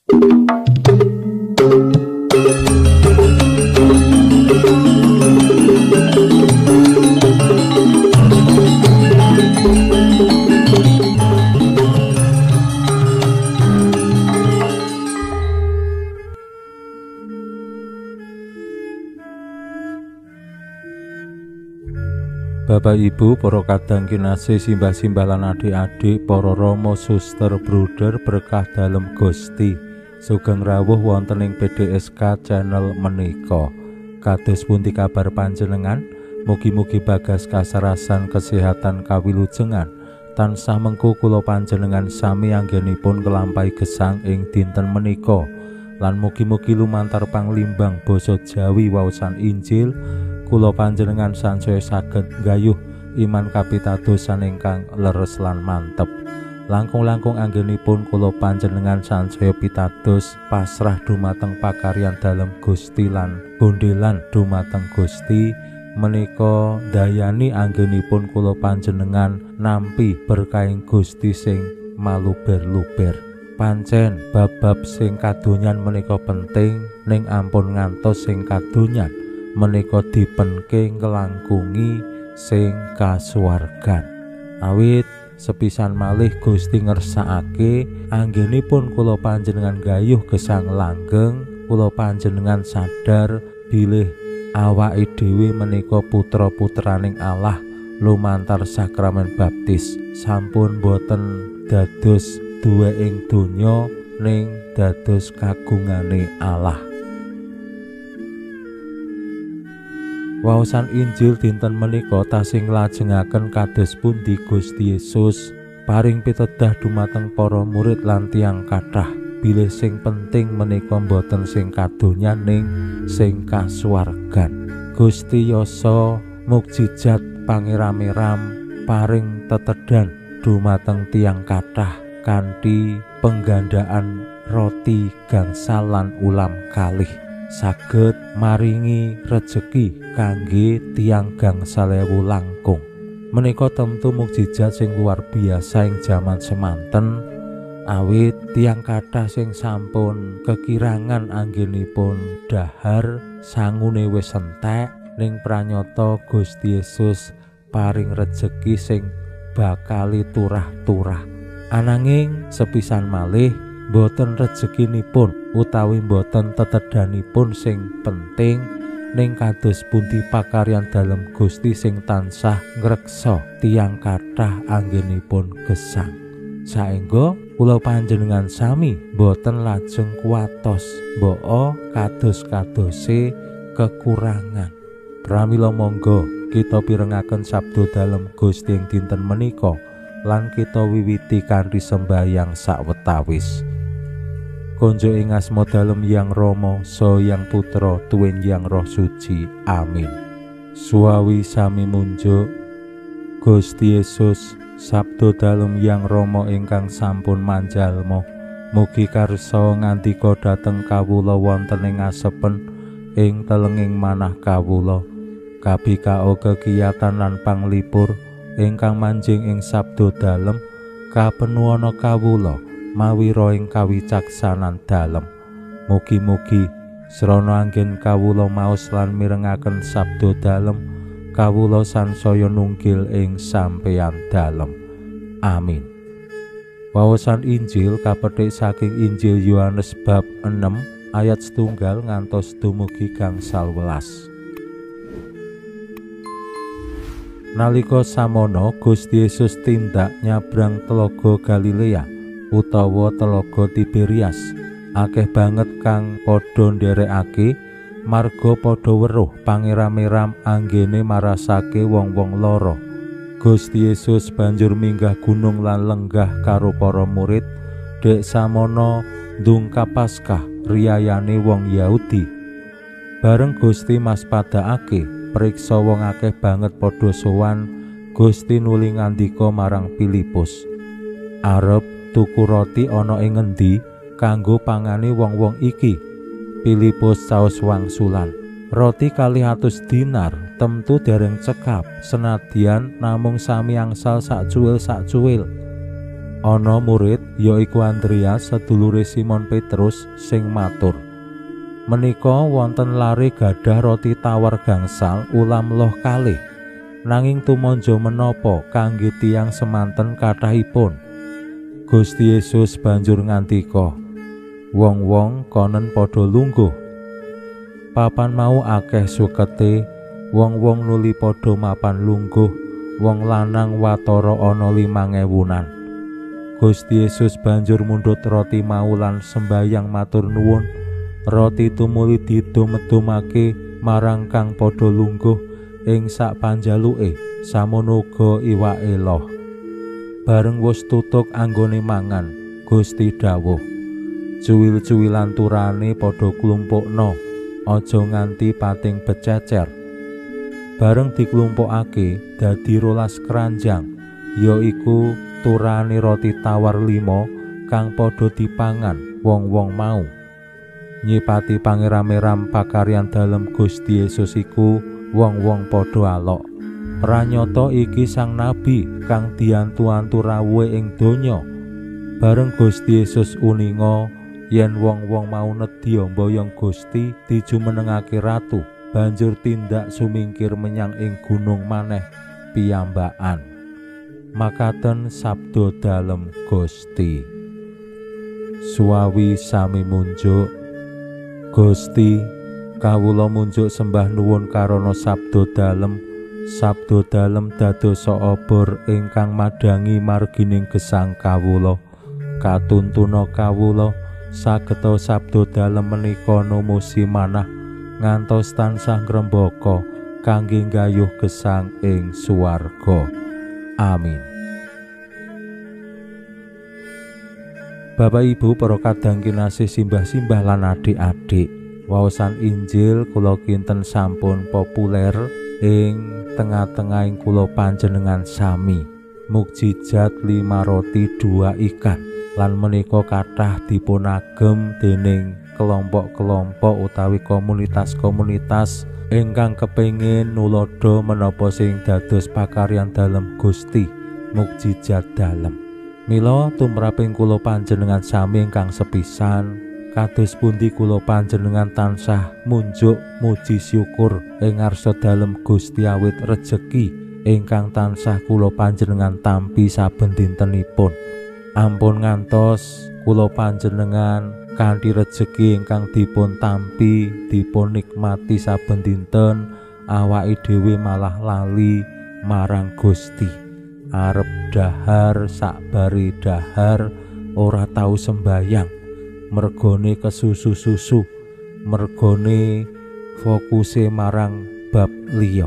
Bapak Ibu, para kadang kinasih, simbah-simbah lan adik-adik, para rama, suster, bruder, berkah dalem Gusti. Sugeng rawuh wonten ing PDSK channel menika. Kados pundi kabar panjenengan? Mugi-mugi bagas kasarasan kesehatan kawilujengan. Tansah mengku kula panjenengan sami anggenipun kelampahi gesang ing dinten menika. Lan mugi-mugi lumantar panglimbang basa Jawi waosan Injil kula panjenengan sansaya saged nggayuh iman kapitadosan ingkang leres lan mantep. Langkung-langkung anggenipun kula panjenengan sansaya pitados pasrah dumateng pakaryan dalem Gusti lan gondelan dumateng Gusti menika dayani anggenipun kula panjenengan nampi berkahing Gusti sing maluber-luber. Pancen bab-bab sing kadonyan menika penting, ning ampun ngantos sing kadonyan menika dipenke nglangkungi sing kasuwargan. Awit sepisan malih Gusti ngersakake anggenipun kula panjenengan gayuh gesang langgeng, kula panjenengan sadar bilih awake dhewe menika putra-putraning Allah lumantar sakramen baptis, sampun boten dados duwe ing donya ning dados kagungane Allah. Waosan Injil dinten menika tasih nglajengaken kados pundi Gusti Yesus paring pitedah dumateng para murid lan tiyang kathah bilih sing penting menika boten sing kadonyan ning sing kasuwargan. Gusti yasa mukjizat pangeram-eram paring tetedan dumateng tiyang kathah kanthi penggandaan roti gangsal lan ulam kalih, saged maringi rejeki kangge tiyang gangsal ewu langkung. Menika tentu mukjizat sing luar biasa ing jaman semanten, awit tiyang kathah sing sampun kekirangan anggenipun dahar sangune wis entek, ning pranyata Gusti Yesus paring rejeki sing bakali turah-turah. Ananging sepisan malih boten rejekinipun utawi boten tetedanipun sing penting, ning kados pundi pakaryan dalem Gusti sing tansah ngreksa tiyang kathah anggenipun gesang. Saengga kula panjenengan sami boten lajeng kuwatos mbaka kados-kadose kekurangan. Pramila monggo kita pirengaken sabda dalem Gusti ing dinten menika lan kita wiwiti kanthi sembahyang sawetawis. Konjo ing asma dalem Yang Rama, saha Yang Putra, tuwin Yang Roh Suci. Amin. Suwawi sami munjuk Gusti Yesus, sabda dalem Yang Rama ingkang sampun manjalma, mugi karsa ngandika dhateng kawula wonten ing asepen ing telenging manah kawula. Kabikao kekiyatan lan panglipur ingkang manjing ing sabda dalem kapenuwana kawula mawira ing kawicaksanan dalem. Mugi-mugi srana anggen kawula maos lan mirengaken sabda dalem, kawula sansaya nunggil ing sampeyan dalem. Amin. Waosan Injil kapetik saking Injil Yohanes bab 6 ayat 1 ngantos dumugi gangsal welas. Nalika samono Gusti Yesus tindak nyabrang telaga Galilea utawa telaga Tiberias. Akeh banget kang padha nderekake marga padha weruh pangeram-eram anggene marasake wong-wong lara. Gusti Yesus banjur minggah gunung lan lenggah karo para murid. Dek samono ndungkap Paskah riyayane wong Yahudi. Bareng Gusti maspadakake priksa wong akeh banget padha sowan, Gusti nuli ngandika marang Filipus, "Arep tuku roti ana ing ngendi kanggo pangane wong-wong iki?" Filipus saos wangsulan, "Roti 200 dinar temtu dereng cekap, senadyan namung sami angsal sak cuwil sak cuwil." Ana murid yaiku Andreas sedulure Simon Petrus sing matur, "Menika wonten lare gadah roti tawar gangsal ulam loh kalih, nanging tumanja menapa kangge tiyang semanten kathahipun?" Gusti Yesus banjur ngandika, "Wong-wong konen padha lungguh." Papan mau akeh sukete, wong-wong nuli padha mapan lungguh, wong lanang watara ana 5.000-an. Gusti Yesus banjur mundhut roti mau lan sembayang matur nuwun. Roti tumuli didum-dumake marang kang padha lungguh ing sak panjaluke, samono uga iwake loh. Bareng wis tutuk anggone mangan, Gusti dawuh, "Cuwil-cuwilan turane padha klumpukna, aja nganti pating bececer." Bareng diklumpukake dadi 12 keranjang, yaiku turane roti tawar 5 kang padha dipangan wong-wong mau. Nyipati pangeram-eram pakaryan dalem Gusti Yesus iku wong-wong padha alok. Pranyata iki sang nabi kang diantu-antu rawuhe ing donya. Bareng Gusti Yesus uninga yen wong-wong mau nedya mboyong Gusti dijumenengake ratu, banjur tindak sumingkir menyang ing gunung maneh piyambakan. Makaten sabda dalem Gusti. Suwawi sami munjuk. Gusti, kawula munjuk sembah nuwun karana sabda dalem. Sabda dalem dadosa obor ingkang madhangi margining gesang kawula. Katuntuna kawula sageta sabda dalem menika numusi manah ngantos tansah ngrembaka kangge nggayuh gesang ing swarga. Amin. Bapak Ibu para kadang kinasih, simbah-simbah lan adik-adik, waosan Injil kula kinten sampun populer ing tengah-tengahing kula panjenengan sami. Mukjizat 5 roti 2 ikan lan menika kathah dipunagem dening kelompok-kelompok utawi komunitas-komunitas ingkang kepengin nulodo menapa sing dados pakaryan dalem Gusti, mukjizat dalem. Mila tumraping kula panjenengan sami ingkang sepisan, kados pundi kula panjenengan tansah munjuk muji syukur ing ngarsa dalem Gusti awit rejeki ingkang tansah kula panjenengan tampi saben dintenipun. Ampun ngantos kula panjenengan kanthi rejeki ingkang dipun tampi, dipun nikmati saben dinten, awake dhewe malah lali marang Gusti. Arep dahar sakbari dahar ora tau sembayang, mergone kesusu-susu, mergone fokuse marang bab liya.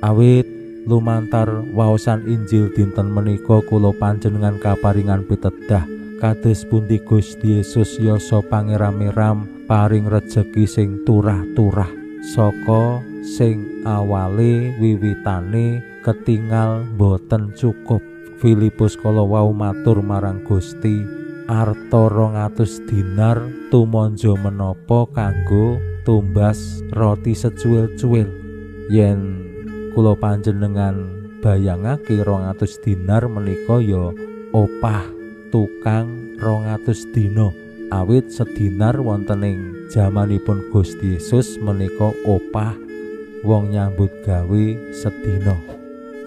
Awit lumantar waosan Injil dinten menika kula panjenengan kaparingan pitedah kados pundi Gusti Yesus yasa pangeram-eram paring rejeki sing turah-turah saka sing awale wiwitane ketingal boten cukup. Filipus kala wau matur marang Gusti, arta 200 dinar tumanja menapa kanggo tumbas roti secuil-cuil. Yen kula panjenengan bayangake 200 dinar menika ya opah tukang 200 dina. Awit sedinar wonten ing jamanipun Gusti Yesus menika opah wong nyambut gawe sedina.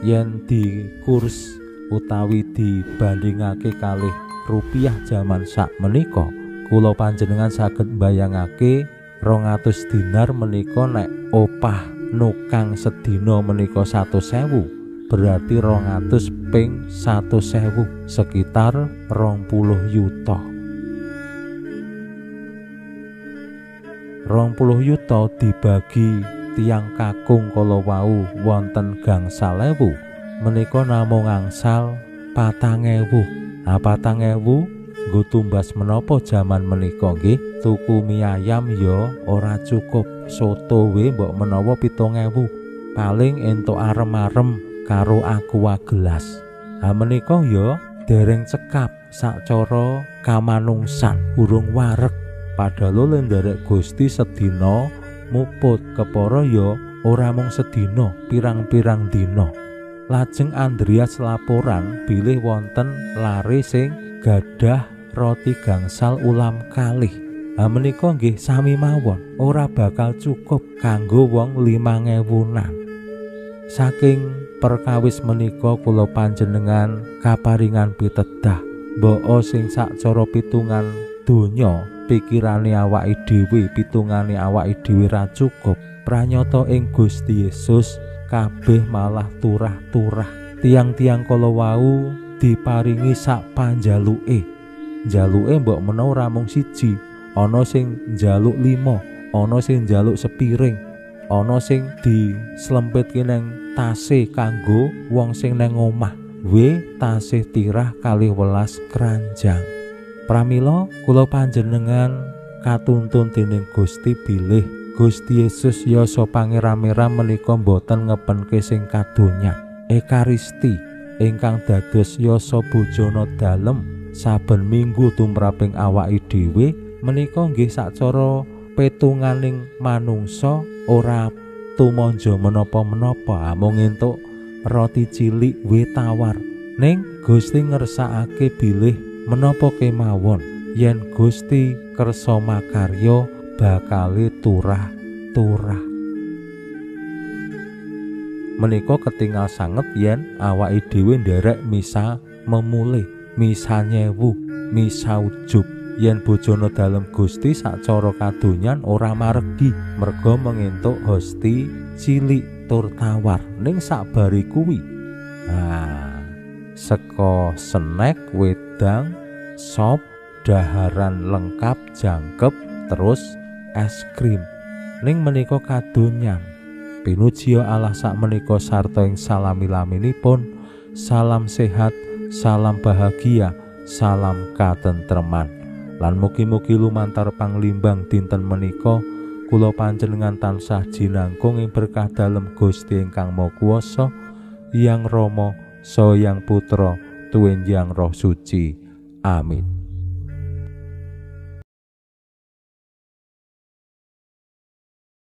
Yen di kurs utawi dibandingake kalih rupiah jaman sak menika, kula panjenengan saged mbayangake 200 dinar menika nek opah nukang sedina menika 100.000, berarti 200 ping 100.000 sekitar 20 yuta. 20 yuta dibagi tiyang kakung kala wau wonten gangsal ewu menika namung angsal 4.000. Ah, 4.000 nggo tumbas menapa jaman menika nggih? Tuku mie ayam ya ora cukup, soto we mbok menawa 7.000, paling entuk arem-arem karo aqua gelas. Ha menika ya dereng cekap sacara kamanungsan, urung wareg. Padahal le nderek Gusti sedina muput kepara ya ora mung sedina, pirang-pirang dina. Lajeng Andreas laporan bilih wonten lare sing gadah roti gangsal ulam kalih. Ha menika nggih sami mawon, ora bakal cukup kanggo wong 5.000-an. Saking perkawis menika kula panjenengan kaparingan pitedah, mbok sing sacara pitungan donya pikirane awake dhewe, pitungane awake dhewe ra cukup. Pranyata ing Gusti Yesus kabeh malah turah-turah. Tiang-tiang kala wau diparingi sak panjaluke. Njaluke mbok menawa ora mung siji, ana sing njaluk 5, ana sing njaluk sepiring, ana sing dislempitke nang tase kanggo wong sing nang omah. We tasih tirah 12 keranjang. Pramila kula panjenengan katuntun dening Gusti bilih Gusti Yesus yasa pangeram-eram menika boten ngepenke sing kadonyan. Ekaristi ingkang dados yasa bojona dalem saben minggu tumraping awake dhewe menika nggih sacara petunganing manungsa ora tumanja menapa-menapa, amung entuk roti cilik we tawar. Ning Gusti ngersakake bilih menapa kemawon yen Gusti kersa makarya bakale turah-turah. Menika ketingal sanget yen awake dhewe nderek misa memulih, misa nyewu, misa ujub. Yen bojone dalem Gusti sacara kadonyan ora maregi merga mengentuk hosti cilik tur tawar. Ning sakbari kuwi, saka snack, wedang, sop, daharan lengkap jangkep, terus es krim. Ning menika kadonyan. Pinuji Allah sak menika sarta ing salami-laminipun. Salam sehat, salam bahagia, salam katentreman. Lan mugi-mugi lumantar panglimbang dinten menika kula panjenengan tansah jinangkung ing berkah dalem Gusti ingkang Maha Kuwasa, Hyang Rama, Saha Hyang Putra, tuwin Hyang Roh Suci. Amin.